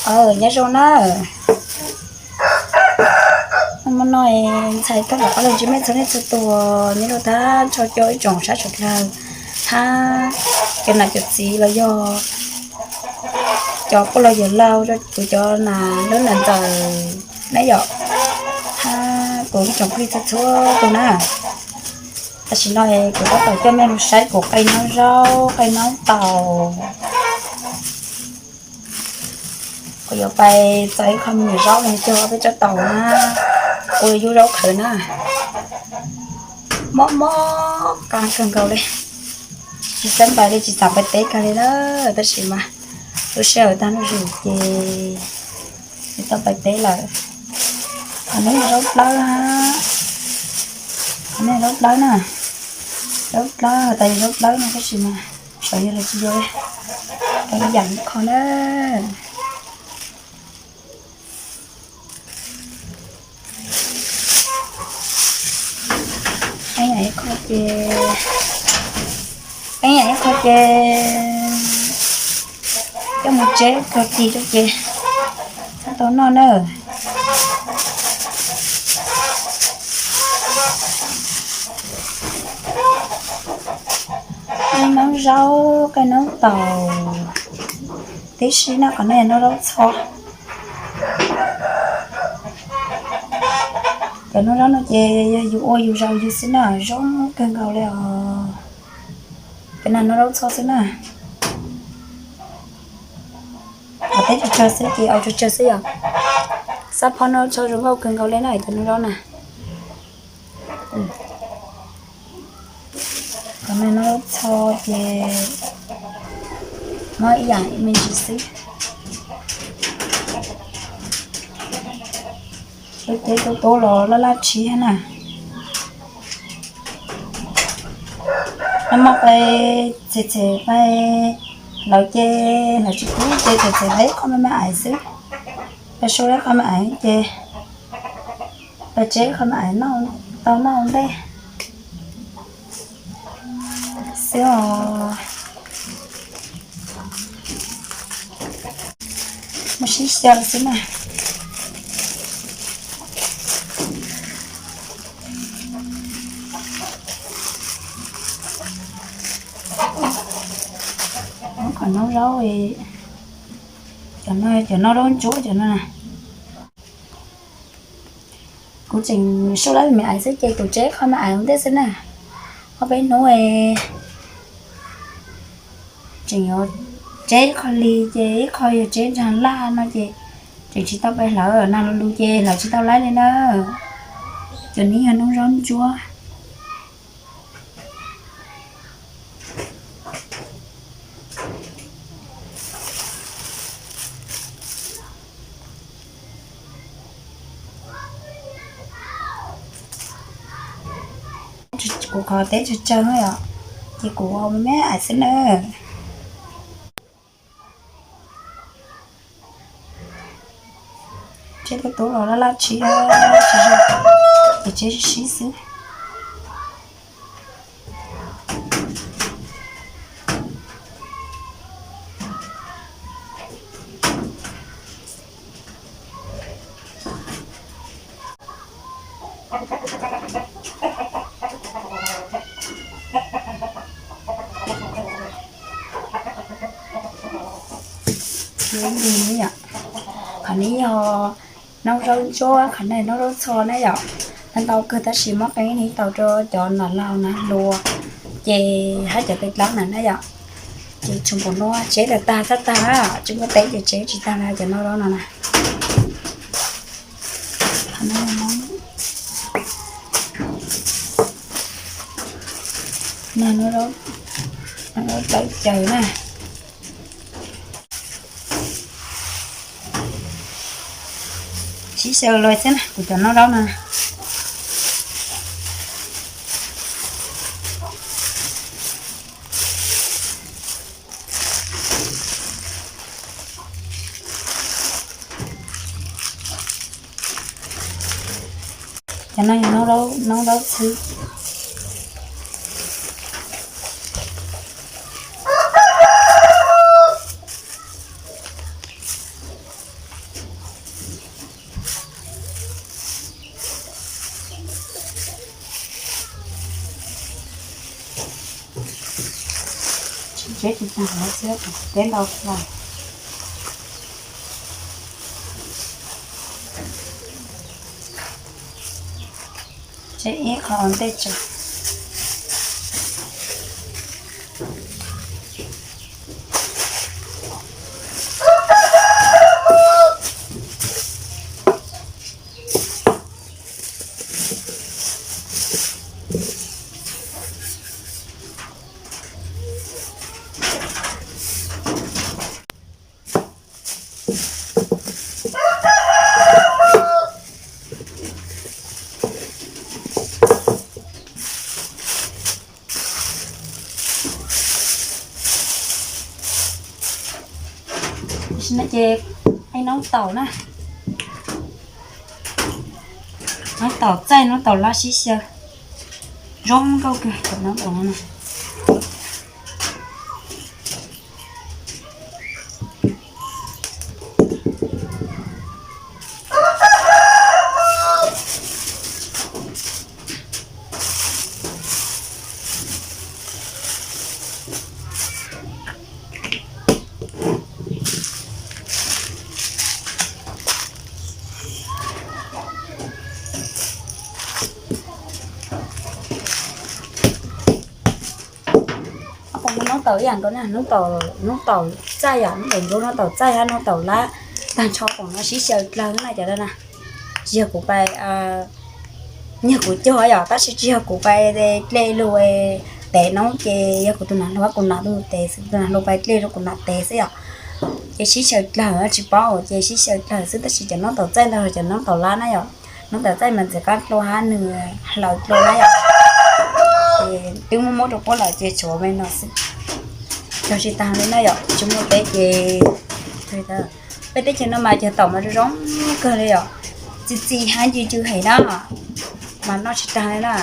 Nyob zoo na, hmo no ntxhais tuaj rov qab los ntsib nej txhua leej txhua tus, nyob zoo tag nrho cov ib tsoom saib sawv daws hab cov nam cov txiv los yog cov poj laug yawm laug, kuv cov nam lub nam ntxawm na yom, hab kuv ib tsoom phooj ywg txhua txhua tus na. Tam sim no kuv tab tom coj mej mus saib kuv qe noob zaub qe noob taum. Kuv yuav pais txog ib qho me nyuam zaub no cog peb tsob taum na, ua yub zaub khaws na. Mob mob qab kawg nkaus li, tsis xav pais li, tsis xav pais teb kiag li na. Tab sis mas lub sij hawm tag zuj zus ces yuav tau pais teb lawm. Qhov no yog zaub dlawb hab, qhov no zaub dlawb na, zaub dlawb tas yog zaub dlawb no tab sis mas xyov yog los tsis yog, ib yam ib qho na. Ib yam ib qho ces, ib yam ib qho ces coj mus tseb kag kis rau ces tau noj na. Qe noob zaub qe noob taum tib si na, qhov no yog noob zaub txho. Cov noob zaub no ces yog yus ua yus zaus yus xwb na, zoo kawg nkaus li os. Cov no noob zaub txho xwb na. Qhov teb tsawg tsawg xwb ces ua tsawg tsawg xwb yom. Xab phob no txho zoo nkauj kawg nkaus li na cov noob zaub na. Qhov no noob zaub txho ces muab ib yam me ntsis xwb. Lub teb tub tub los laj laj tshiab na. Nag hmo pais txhem txhem pais lawv ces lawv tsis pub ces txhem txhem pais ib qho me me ais xwb. Pais su ib qho me ais ces pais tseb ib qho me ais tau noj ua ntej xwb os. Muab sib xyaw xwb na. Qhov noob zaub, cov no noob zaub ntsuab cov no na. Kuv tseem su lawm me ais xwb ces kuv tseb qho me ais ua ntej xwb na. Ob peb hnub tseem yuav tseb ib qho li ces ib qho yog tseb ntsag laj no ces tseem tsis tau pais hlawv, nag lus lus ces hlawv tsis tau laib li na. Cov no yog noob zaub ntsuab. Kuv qhov teb tsawg tsawg no yom, ces kuv ua me me ais xwb na. Tseb tub tub los laj laj tshiab, tsis zoo, ces tseb sib sib xwb. Qhov no yog noob zaub ntsuab, qhov no noob zaub txho na yom. Ntau ntau kawg tab sis muab qee ib tau rau cov nam laug na hluas, ces hab cov pes dlawb na na yom. Ces tshua npaum no tseb tag tag, tsis muaj teb ces tseb tsis tag na cov noob zaub no na. Nag noob zaub, noob zaub tawv caws na. Sib xyaw lawm xwb na kuv cov noob zaub no. Cov no yog noob zaub xwb. Peb tus tag no xwb, peb ntau lawm. Tseg ib qho ua ntej tso. Ces noob taum na, noob taum txaij noob taum lab sib xyaw zoo nkauj kawg cov noob taum no. Noob taum ib yam nkaus na, noob taum txaij yom, noob taum ntsuab, noob taum txaij hab noob taum lab tag nrho koom no sib xyaw dlawg na cov na. Tsis yog kuv pais, yog kuv cog yom, tab sis tsis yog kuv pais dle lug tev noob ces yog kuv tus nam hluas, kuv nam tus tev xwb, tus nam hluas pais dle rau kuv nam tev xwb yom. Ces sib xyaw dlawg tsis paub ces sib xyaw dlawg xwb, tab sis cov noob taum txaij ntawd cov noob taum lab na yom, noob taum txaij mas ntxim qab dlua hab nws hlaws dlua na yom. Ces twb muab muab rau puab lawm ces tshuav me no xwb. Cog tsis tag li na yom, tsis muaj teb ces peb teb chaws no mas cog taum mas zoo zoo kawg li yom, txi txiv hab ncw ncw heev na, mas noj tsis tag li na.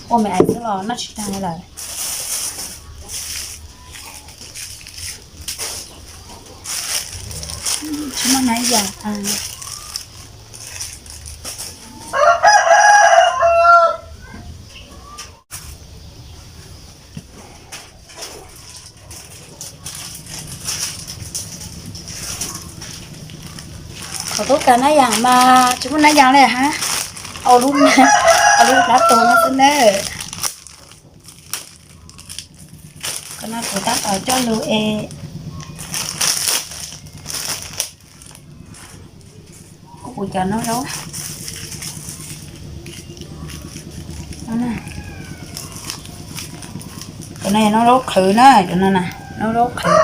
Ua me aiv xwb los noj tsis tag li lawm. Tsis muaj nab yas. Qhov tub kag nab yas mas tsis muaj nab yas li hab. Au lub, au lub plab tuag no xwb na. Qhov no kuv tab tom coj lug es kuv cov noob zaub, cov no yog noob zaub qhwv na, cov no na, noob zaub qhwv,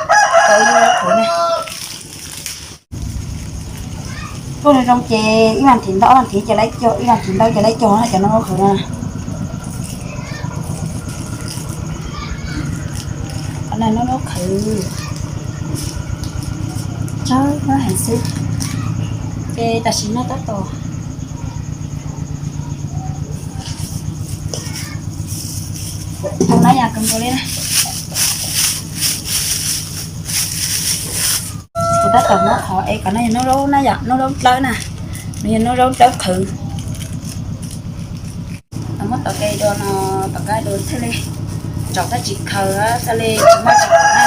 noob zaub qhwv na. Tuaj zoo zoo ces ib vas thiv ntau, ib vas thiv ces lawv cog, ib vas thiv ntau ces lawv cog na cov noob zaub qhwv no. Qhov no noob zaub qhwv, tsawg heev xwb, ces tam sim no tab tom, tus nab yas kawg nkaus li na. Kuv tab tom muab qhov es kom no yog noob zaub na yom, noob zaub dlawb na, nws yog noob zaub dlawb qhwv. Muab tom qab dua no, tom qab dua thiaj li tsom kab tsis khaws, thiaj li tsis muaj tsis pom na.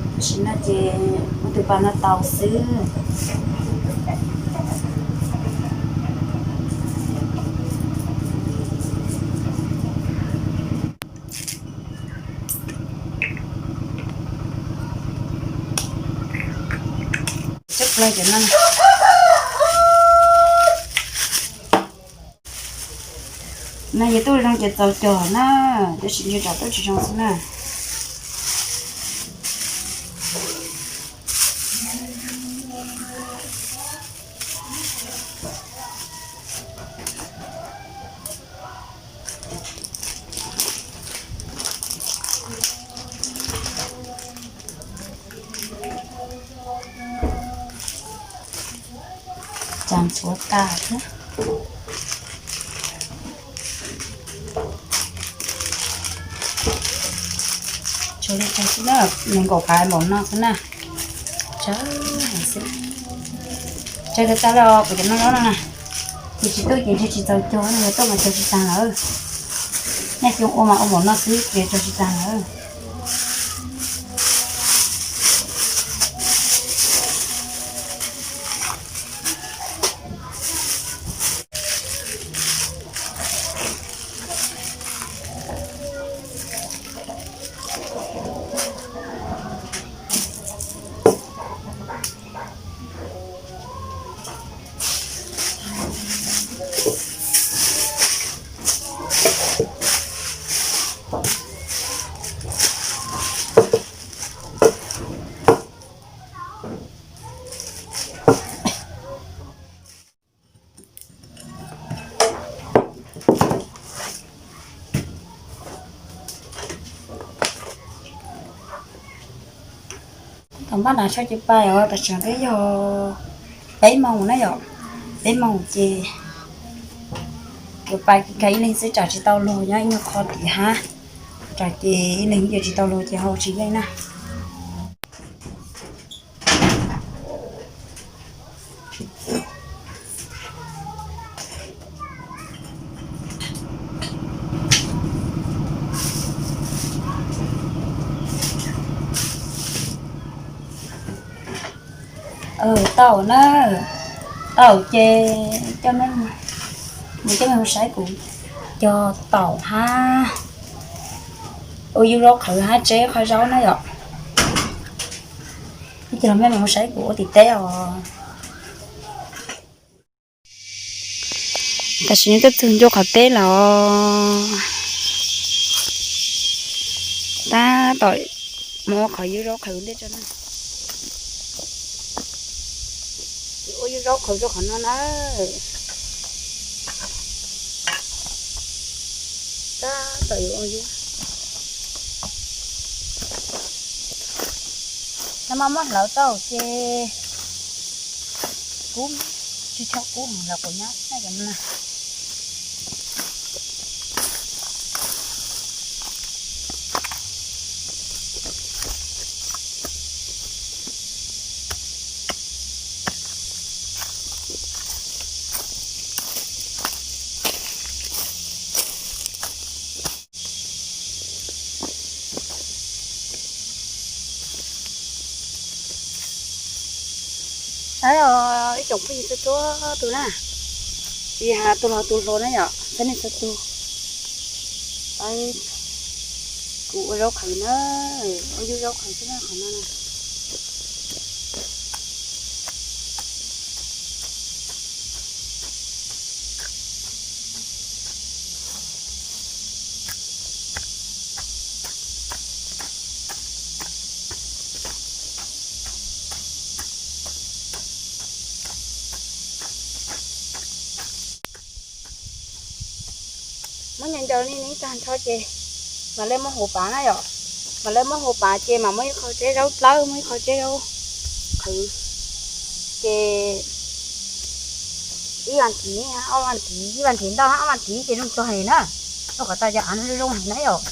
Tam sim no ces muab tus pas no tau xwb. Cov plaws cov no, no yog tuaj zoo ces txaus cog na, tab sis ntshe tsam tuaj tsis zoo xwb na. Tsam Tshuav tas xwb. Tshuav li cas xwb na, nees nkaum phav npaum no xwb na. Tsawg xwb, tsawg tag tag lawm kuv cov noj zaub no na. Ces tsis tuaj ces ntshe tsis txaus cog no, yog tuaj mas cog tsis tag lawm. Nyaj xyoo ua mas ua npaum no xwb ces cog tsis tag lawm. Thaum npaj nas tsho ces pais os, tam sim no twb yog peb moos na yom, peb moos ces yuav pais kiag ib leeg xwb tsam tsis tau luag nyob ib nyuag qho tim hav, tsam ces ib leeg yuav tsis tau luag ces hau tsis yeej na. Tau na, tau ces coj, mus coj mej mus saib kuv cog taum hab ua yub zaub qhwv hab tseb qhov zaub na yom. Ib cia los mej mus saib kuv ua tim teb os. Tam sim no tuaj txug ncua qhov teb los tab tom mus ua qhov yub zaub qhwv ntej tso na. Ua yub zaub qhwv rau qhov no na. Tab tom yuav ua yub. Nag hmo muab hlawv tau ces kub, tsis tshua kub heev los kuv nyob na. Saib os ib tsoom phooj ywg txhua txhua tus na, tsis hais tus laus tus hluas na yom, saib nej txhua tus. Saib kuv ua zaub qhwv na, ua yub zaub qhwv xwb na qhov no na. Muab ncaws ncaws li no tag nrho ces mam li muab huv pav na yom. Mam li muab huv pav ces mam muab ib qho tseb zaub dlawb, muab ib qho tseb zaub qhwv. Ces ib vas thiv, ob vas thiv, ib vas thiv ntau, ob vas thiv ces zoo txog li na. Rau qhov tas cov av no zoo zoo heev na yom.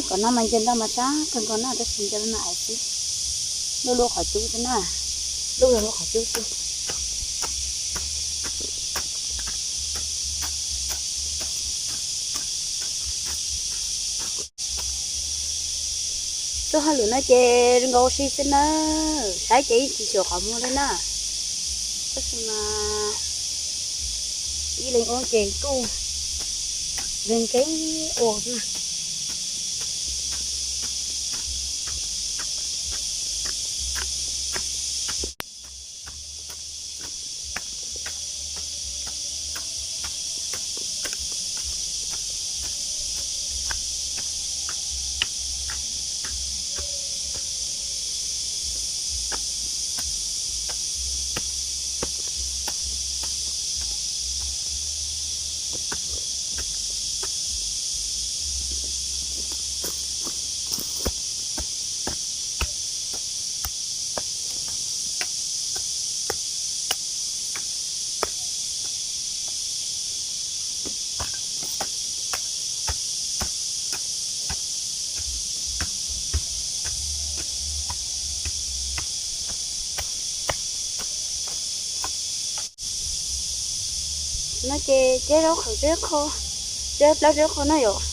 Kom no mas nce ntau mas sab kawg nkaus na, tab sis nce li no xwb. Luaj luaj qhov cub xwb na, luaj luaj qhov cub xwb. Txoj hauj lwm no ces zoo nkaus ua si xwb na, saib ces yeej tsis xyuas qhov muag li na. Tab sis mas ib leeg ua ces kuj nkees nkees ua na. No ces ceb zaub qhwv tseb qho, ceb plaub tseb qho no yom.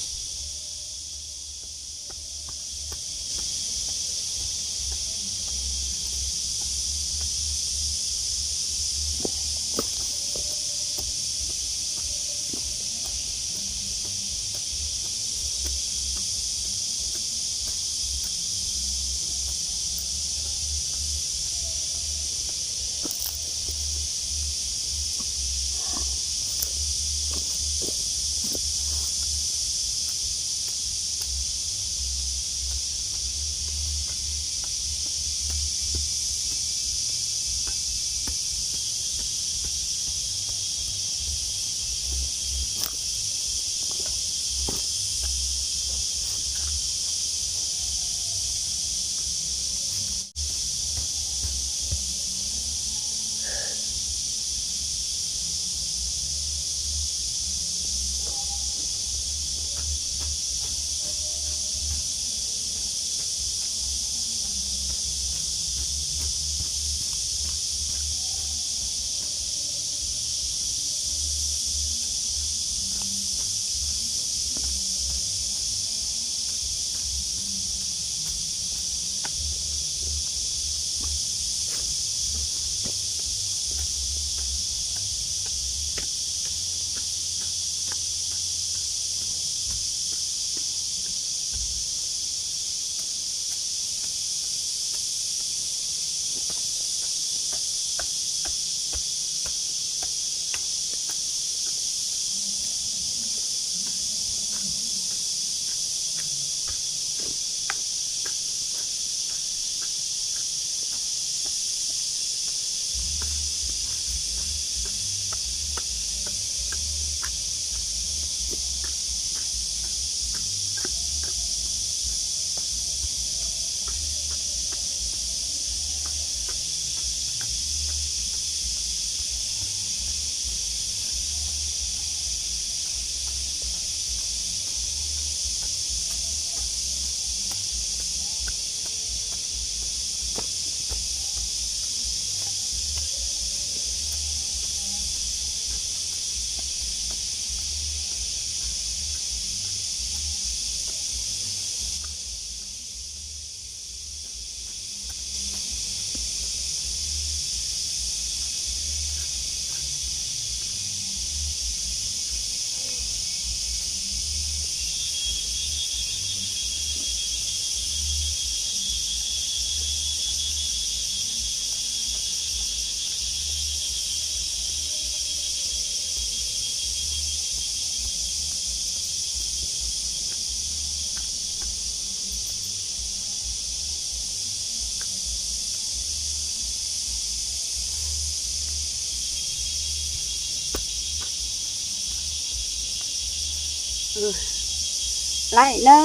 Laib na,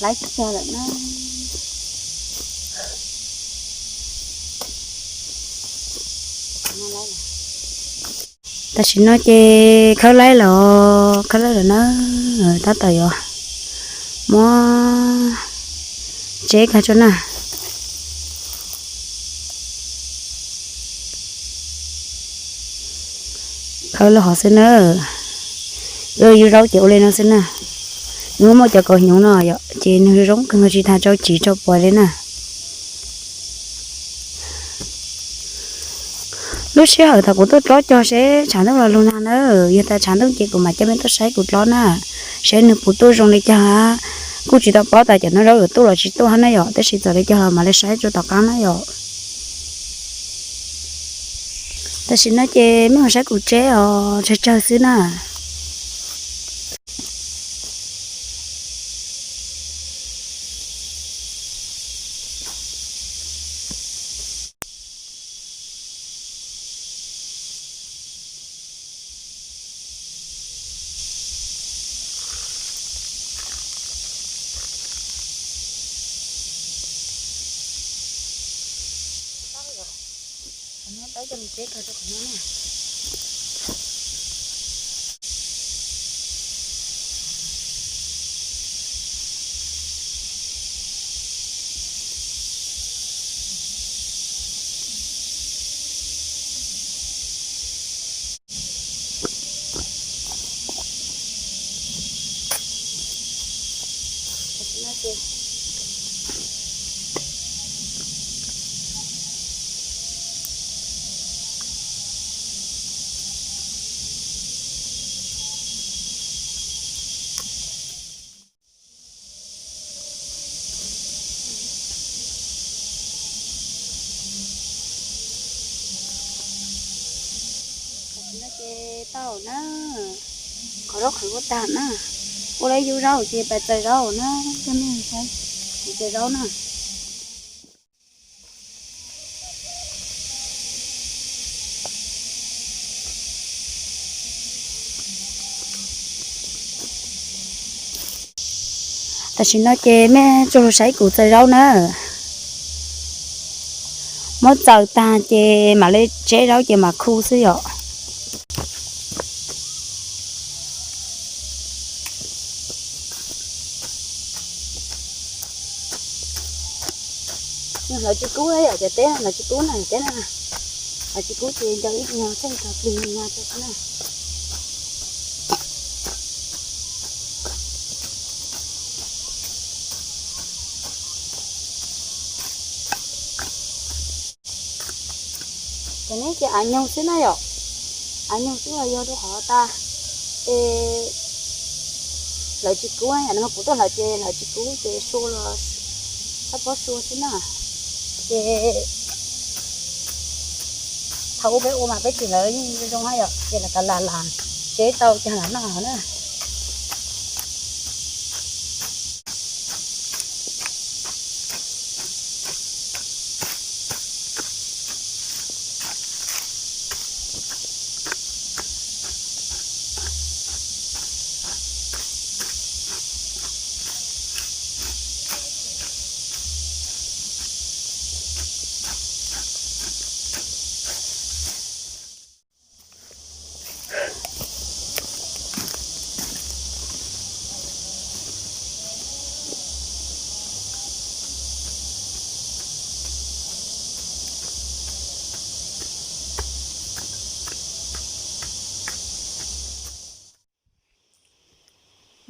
laib tag lawm na. Tam sim no ces khawb laib los khawb laib lawm na, tab tom yuav muab tseb kag tso na. Khawb lub hov xwb na. Yus zaub ces ua li no xwb na. Nws muaj cov kaus hnyuv no yom, ces nws zoo kawg nkaus tsis tas tsau tsiv tsau puas li na. Lub sij hawm thaum kuv tuaj dlob cog seb tshav ntuj los lug nag na, yog tas tshav ntuj ces kuv mam coj mej tuaj saib kuv dlob na, seb nws puas tuaj zoo li cas. Kuj tsis tau paub tas cov no zaub yuav tuaj los tsis tuaj hab na yom, tab sis txawm li cas los mam li saib tso tom qab na yom. Tam sim no ces mej mus saib kuv tseb os, tsawg tsawg xwb na. Ces tau na, qhov zaub qhwv ua tag na, ua lawv yub zaub ces pais txaws zaub na, coj nej saib, txaws zaub na. Tam sim no ces mej tsuas lug saib kuv txaws zaub na. Muab txaws tag ces mam li tseb zaub ces mam khu xwb yom. Lawv tsis kub yom, cov teb lawv tsis kub na, teb na. Lawv tsis kub ces ncaws ib nyuag txheej tag plig nyuag tso na. Cov neb ces av nyoog xwb na yom, av nyoog xwb los yog rau qhov tas es lawv tsis kub, yam no kuv tuaj hlawv ces lawv tsis kub ces sua los txhob pob sua xwb na. Ces thaum ub peb ua mas peb tsis hlawv yeej zoo zoo yom, ces lawv kav lam lam tseb tau cag lam noj na.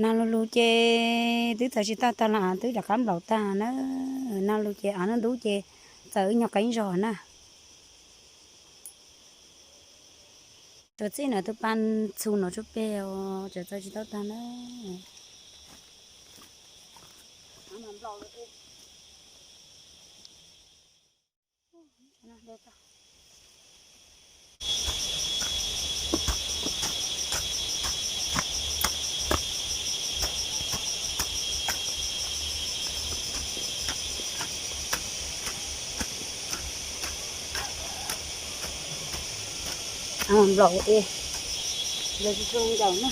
Nag lug lug ces twb txaws tsis tau tag los twb rov qab nplaum tag na. Nag lug ces av ntub ntub ces txaws ib nyuag qeeb zog na. Tsuas txij no tus pa txhu no tsuas peg os, txaws tsis tau tag na. Nplaum es lawv tsis tshua ncaus na.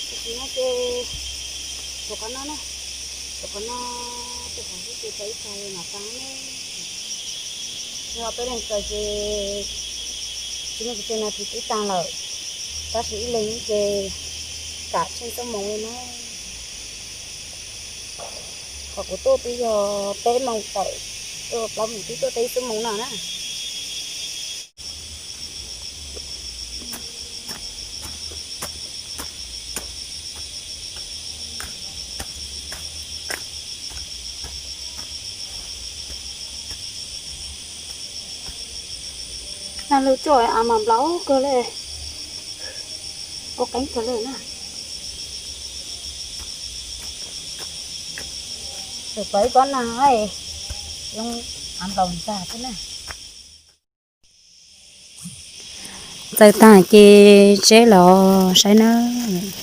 Tam sim no ces tsuas qhov no na, tsuas qhov no, tsuas qhov no ces tau ib tag mam tag ne. Yog peb leeg txaws ces tsis muaj kwv tij no tsis tib tag lawm, tab sis ib leeg ces kam tsheej xuab moos li na. Qhov kuv tuaj twb yog peb moos tawm, tuaj plaub moos twb tuaj tau ib xuab moos no na. Nag lug tsuas av mas nplaum kawg li, ua qeeb kawg li na. Tsuas pom ib pob nag zoo av nplaum ntag xwb na. Txaws tag ces tseb los saib nawb.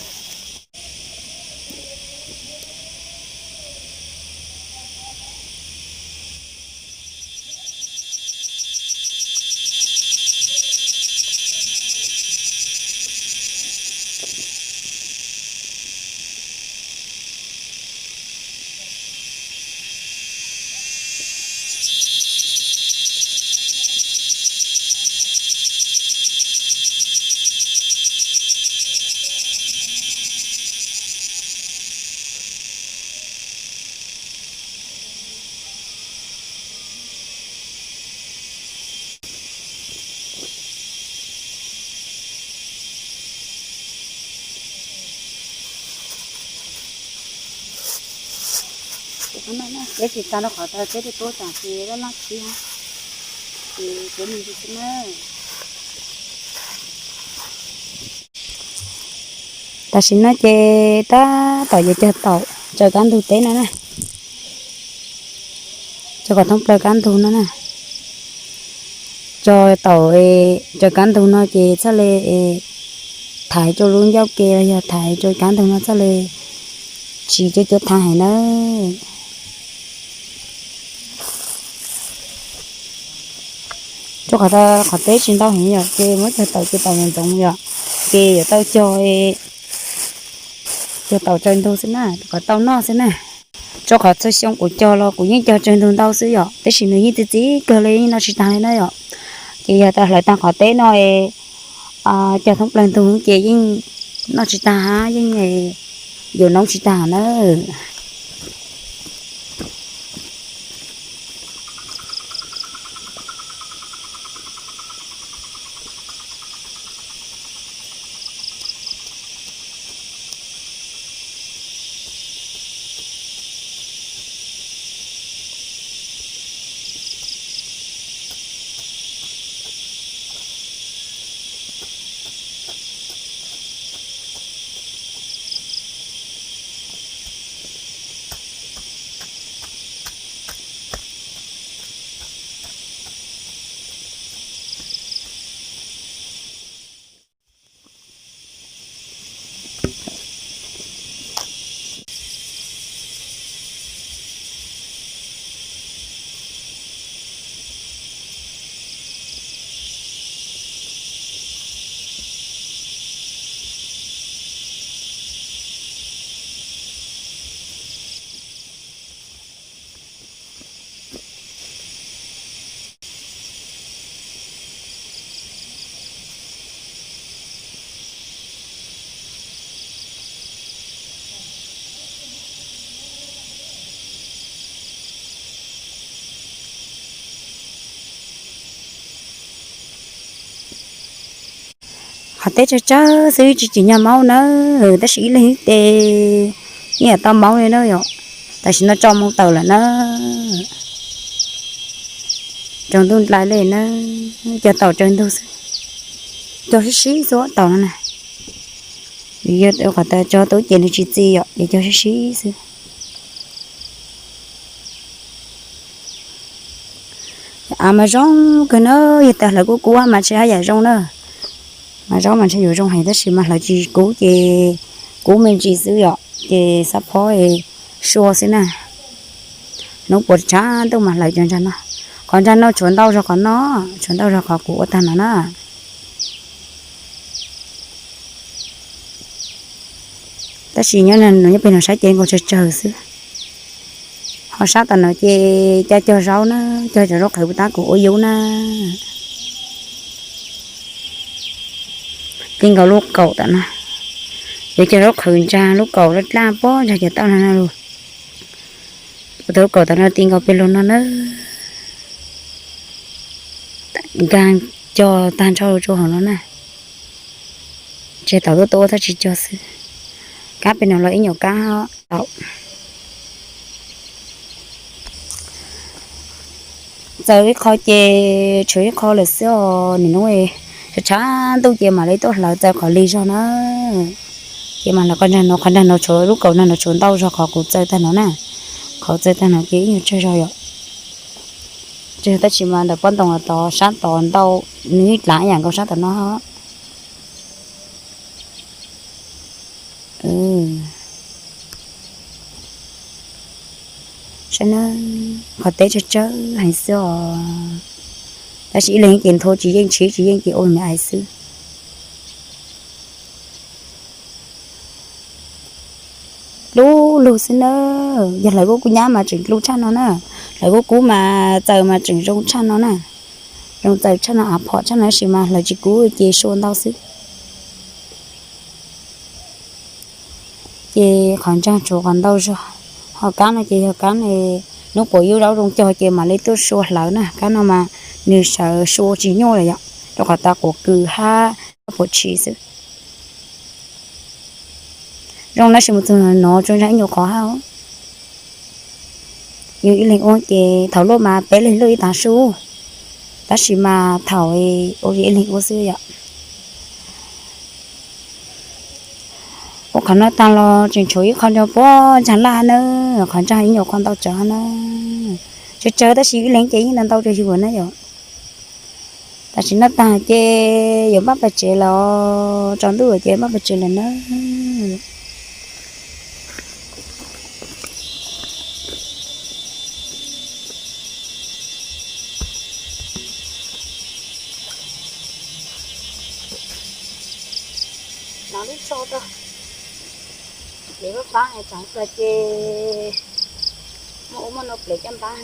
Peb tsis tau rau qhov tau peb twb tuab tsam ces laj laj txhib, ces peb mus ntsis xwb na. Tam sim no ces tab tom yuav cog taum tsaws kab ntug teb no na, cog kom thoob plaws kab ntug no na. Cog taum tsaws kab ntug no ces txhaj le thaiv rau lub ncauj ke los yog thaiv rau kab ntug no txhaj le tsis cuab cuab thaj heev na. Rau qhov qhov teb tsis ntau heev yom, ces muab cog taum ces taum ntxoov ntxoov yom, ces yuav tau cog, cog taum tsaws ntug xwb na, rau qhov tau noj xwb na. Rau qhov txhua xyoo kuv cog los kuv yeej cog tsaws ntug ntau xwb yom, tab sis nws yeej txi txiv kawg li yeej noj tsis tag li na yom. Ces yog tau hlawv tag qhov teb no, cog thoob plaws ntug ces yeej noj tsis tag, yeej yuav noob tsis tag na. Qhov teb tsawg tsawg xwb tsis tsim nyog maub na, tab sis ib leeg ib tes yeej yuav tau maub li na yom. Tam sim no tso moo tawm lawm na, tsaus ntuj nplaim li na, cog taum tsaws ntug xwb, cog sib sib xwb taum no na. Yog qhov tas tso tub ces nws tsis txi yom, es cog sib sib xwb. Av mas zoo kawg na, yog tas hlawv kub kub mas ntshe haj yam zoo na. Mas zaub mas ntshe yuav zoo heev tab sis mas hlawv tsis kub ces kub me ntsis xwb yom, ces xab phob sua xwb na. Hnub puas tshav ntuj mas hlawv cov ntsag no. Qhov ntsag no tshuav ntau zog qhov no, tshuav ntau zog qhov kuv ua tag no na. Tab sis nyob nws nyob pem no sab ces nkaus tsawg tsawg xwb. Ho sab tom no ces coj cog zaub na, cog cov zaub qhwv puas tab kuv ua yub na. Ti nkaus lub kaum tom no, yuav cog zaub qhwv ntsa lub kaum dlab dlab pob ntsa cov tauj no na lus. Ua tau lub kaum tom no ti nkaus pem lus no na. Nkag cog tag nrho rau hauv no na. Tseg tau lub tuaj ua tab tsis cog xwb. Kab pem no los ib nyuag kab tau. Txawm ib qho ces tshuav ib qho lawm xwb os, nim no tshav tshav ntuj ces mam li tuaj hlawv txawm qhov lig zog na. Ces mam hlawv qhov ntsag no, qhov ntsag no tshuav lub kaum ntsag no tshuav ntau zog qhov kuv txawm tag no na. Qhov txawm tag no ces ib nyuag tsawg zog yom. Tsawg tab sis mas ntawm pob ntoo los tod sab tod ntau, nws ib dlav ib yam nkaus sab tom no. Saib na, qhov teb tsawg tsawg heev xwb os. Tab sis ib leeg ces nthua tsis yeej, tshib tsis yeej ces ua me ais xwb. Lub lug xwb na, yog hlawv kub kub nyab mas tseem lug tshaj no na, hlawv kub kub mas txawm mas tseem zoo tshaj no na, zoo txawm tshaj no, av phom tshaj no tab sis mas hlawv tsis kub ces sua ntau xwb. Ces qhov ntsag tshuav qhov ntau zog, ho kab no ces yog kab hnub puas yub zaub zoo cog ces mam li tuaj sua hlawv na, kab no mas nws sawv sua tsis nyuaj lawm yom, rau qhov tas quav kws hab puas tshis xwb. Zoo tab sis mus txug no tsuas ntsag ib nyuag qhov hab. Yus ib leeg ua ces thaum luaj mas peb leeg luaj ib tav su, tab sis mas thaum ua ib leeg ua xwb yom. Ua qhov no tag los tseem tshuav ib qho nrog puag ntsaag laj na, qhov ntsaag ib nyuag qhov ntau tsawv na. Tsawg tsawg tab sis ib leeg ces yeej ntau ntau rau yus na yom. Tam sim no tag ces yuav npaj pais tsev lawm, tsaus ntuj lawm ces npaj pais tsev lawm na. Nov lub tso rau, plev pab pab es tsav kawg ces muaj ub muaj no plev coj npab.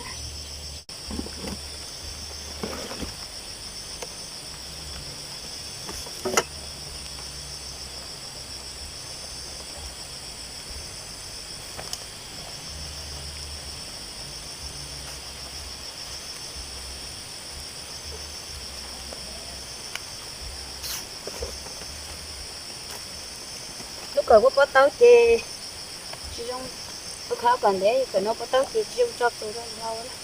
Lub kawm pob taub ces tsis zoo, lub kawm ntev, kawm no pob taub ces tsis zoo tso tus rau hlau na.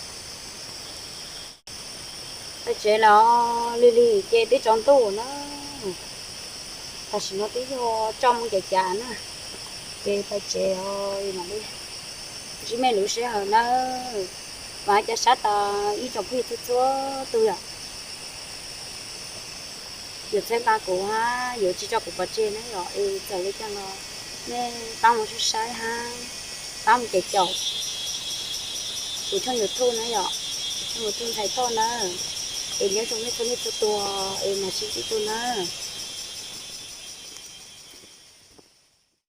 Pais tsev los lig lig ces twb tsaus ntuj na. Tam sim no twb yog tso mus cav cav na, ces pais tsev os mam li ntsib mej lwm sij hawm nawb. Vam thiab cia siab tas ib tsoom phooj ywg txhua txhua tus yom, yuav txhawb nqa kuv hab yuav tsis tso kuv pov tseg na yom. Es txawm li cas los nej pab mus saib saib hab pab mus caum caum kuv tshooj YouTube na yom, kuv tshooj YouTube Ntxhais Thoj na. Es nyob zoo nej txhua leej txhua tus es mam sib ntsib dua na.